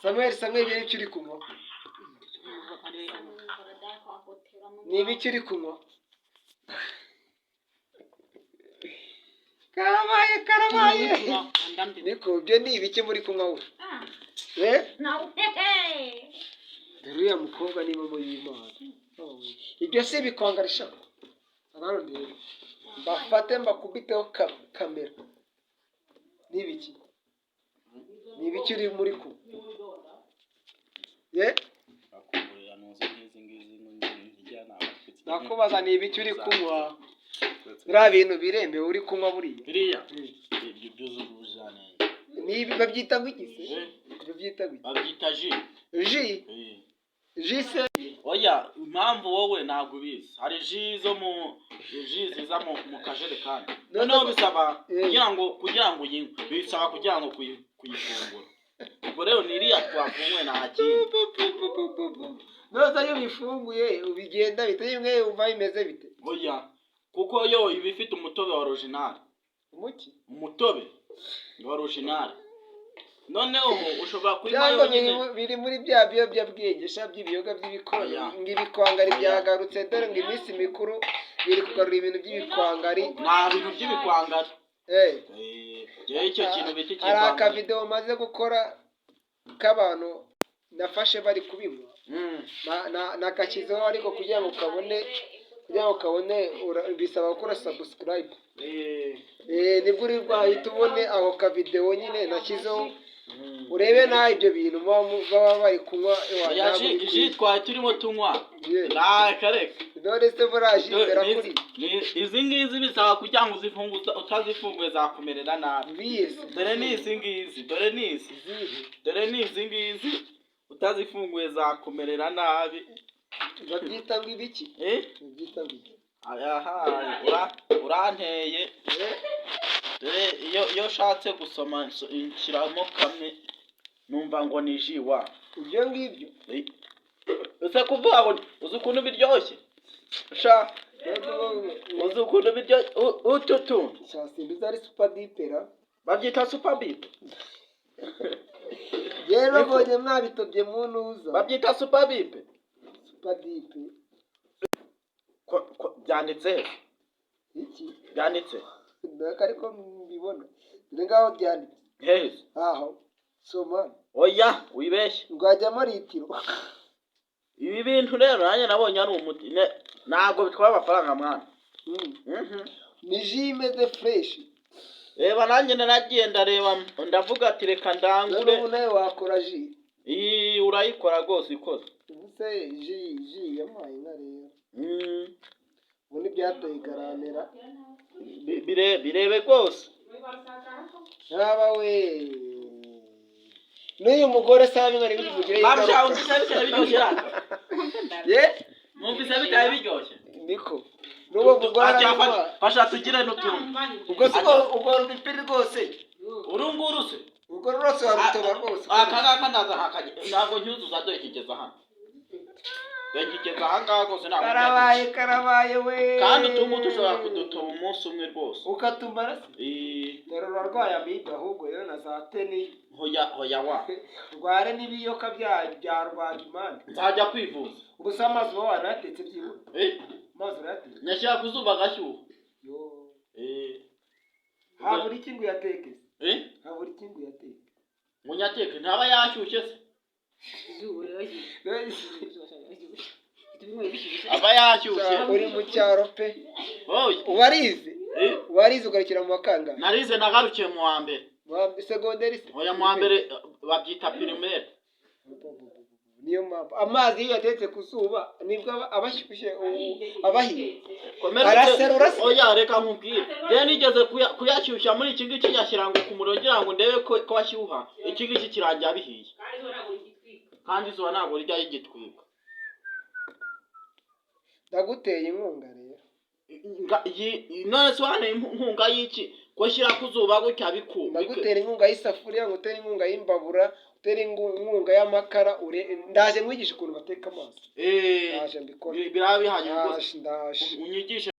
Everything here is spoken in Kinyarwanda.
Samuel, Samuel, ibyo ni uri kunywa? Ni ibiki uri kunywa? Karabaye, karabaye! Niko, ibyo ni ibiki muri kunywa we? Eh, dore uriya mukobwa ni mama y'Imana. Ibyo si ibikwangarisha? Hano ndebe, mbafate mbakubiteho kamera. Ni ibiki, ni ibiki uri muri kunywa? Ye? Bakugurira ntuzi nk'izi ngizi ngo njyana abashyitsi. Nakubaza, ni ibiki uri kunywa? Biriya bintu biremewe uri kunywa buriya? Biriya ibyo byuzuye ubuziranenge. Ni ibi babyita ngo iki se? Eh, Babyita ngo iki? Babyita jus. Jus? Eh. Jus se? Oya, impamvu wowe ntabwo ubizi, hari jus zo mu jus ziza mu kajerekani, noneho bisaba kugira ngo uyinywe, bisaba kugira ngo kuyifungura. Ubwo rero ni iriya twafunguye, nta kindi. Noza iyo ubifunguye ubigenda bite? Bimwe wumva bimeze bite? Oya, kuko yo iba ifite umutobe wa original. Umuki? Umutobe wa original, noneho ushobora kuyinywa Cyangwa yonyine. Biri muri bya biyobyabwenge sha, by'ibiyoga by'ibikoro. Oya. Ngo ibikwangari Oya. byagarutse. Dore ngo iminsi mikuru biri kugarura ibintu by'ibikwangari. Nta bintu by'ibikwangari. Eh. Eh, njyewe icyo kintu bita Hari ikikwangari. akavidewo maze gukora k'abantu nafashe bari kubinywa. Nakashyizeho, ariko kugira ngo kabone bisaba gukora subscribe. Eh, nibwo uri bwahita ubone ako kavidewo nyine nashyizeho, urebe nawe ibyo bintu baba bari kunywa ewa, Oya, ntabwo bikwiye. Jus twari turimo tunywa. Yeah. Nakareka. Dore se buriya jus irakuri? Izi ngizi bisaba kugira ngo uzifunge, utazifunguye zakumerera nabi. Bizi. Dore ni izi ngizi, dore ni izi. Izihe? Dore ni izi ngizi, utazifunguye zakumerera nabi. Babyita ngo ibiki? Eh? Babyita ngo iki? Aha, uranteye. Eh? Dore iyo ushatse gusoma, nshyiramo kamwe, numva ngo ni jus wa. Ibyo ngibyo. Ese kuvuga ngo uzi ukuntu biryoshye sha, uzi ukuntu biryoshye utu tuntu? Sha, simbizi, ari super dipera. Babyita super dip. Rero Niko. mbonye mwabitobye mu ntuza. Babyita super dip. Super dip. Byanditse he? Iki? Byanditse. Ndaka, ariko mbibona, dore ngaho byanditse. Hehe? Aho, soma. Oya, wibeshye. Rwajyamo litiro. Ibi bintu rero nanjye nabonye ari umuti. Ntabwo bitwara amafaranga, mwana. Ni jus imeze fresh. Reba, nanjye naragiye ndareba, ndavuga ati reka ndangure. None ubu nawe wakora jus? Iyi urayikora rwose, ikoze. Ubu se jus yamuhaye inka rero? Ubu ntibyateye igaramera. Birebe rwose. Ntaba we, n'uyu mugore se abinywa ntibimugire Barusha. ingaruka. Wumvise bitari biryoshye rata? Ye? Mwumvise bitari biryoshye? Niko, n'uwo mugore Ati, arabinywa. Fasha tugire n'utundi. Ubwo si ubwo rupipiri rwose? Uru nguru se? Ubwo rwose warutoba rwose. Aka ngaka ndaza nkakajya, ntabwo ncyuzuza. Dore kigeze hano, dore kigeze aha ngaha rwose, ntabwo. Karabaye, karabaye we! Kandi utu ngutu ushobora kudutoba umunsi umwe rwose. Ukatumara se? Eh, Dore urarwaye amibe ahubwo rero na za teni. Hoya, hoya wa. Rware n'ibiyoka bya rwagimande. Nzajya kwivuza. Ubu se amazi uba wanayatetse byibura? Eh? Amazi urayatetse? Nyashyira ku zuba agashyuha. Yo. Eh. Habura iki ngo uyateke se? Eh? Habura iki ngo uyateke? Ngo nyateke, ntaba yashyushye se? Aba yashyushye. Uri mu cyaro pe. Oya. Warize? Eh? Warize ugarukira mu wakangahe? Narize, nagarukiye mu wa mbere. Segonderi se? Oya, mu wa mbere, babyita primaire. Niyo mpamvu amazi iyo yatetse ku zuba nibwo aba ashyushye, aba ahiye. Komera. Araserura se? Oya, reka nkubwire, njyewe nigeze kuyashyushya muri iki ngiki, nyashyira ngo ku muriro ngira ngo ndebe ko ashyuha. Iki ngiki kirangira bihiye, kandi izuba ntabwo rijya rigitwika. Ndaguteye inkunga rero. None se wane inkunga y'iki, ko shyira ku zuba gutya Ndagutera inkunga y'isafuriya, ngutera inkunga y'imbabura, utera inkunga y'amakara. Ndaje nkwigisha ukuntu bateka amazi. Eh, Ndaje mbikora. Biraba bihagije rwose. Ndaje, ndaje. Unyigishe.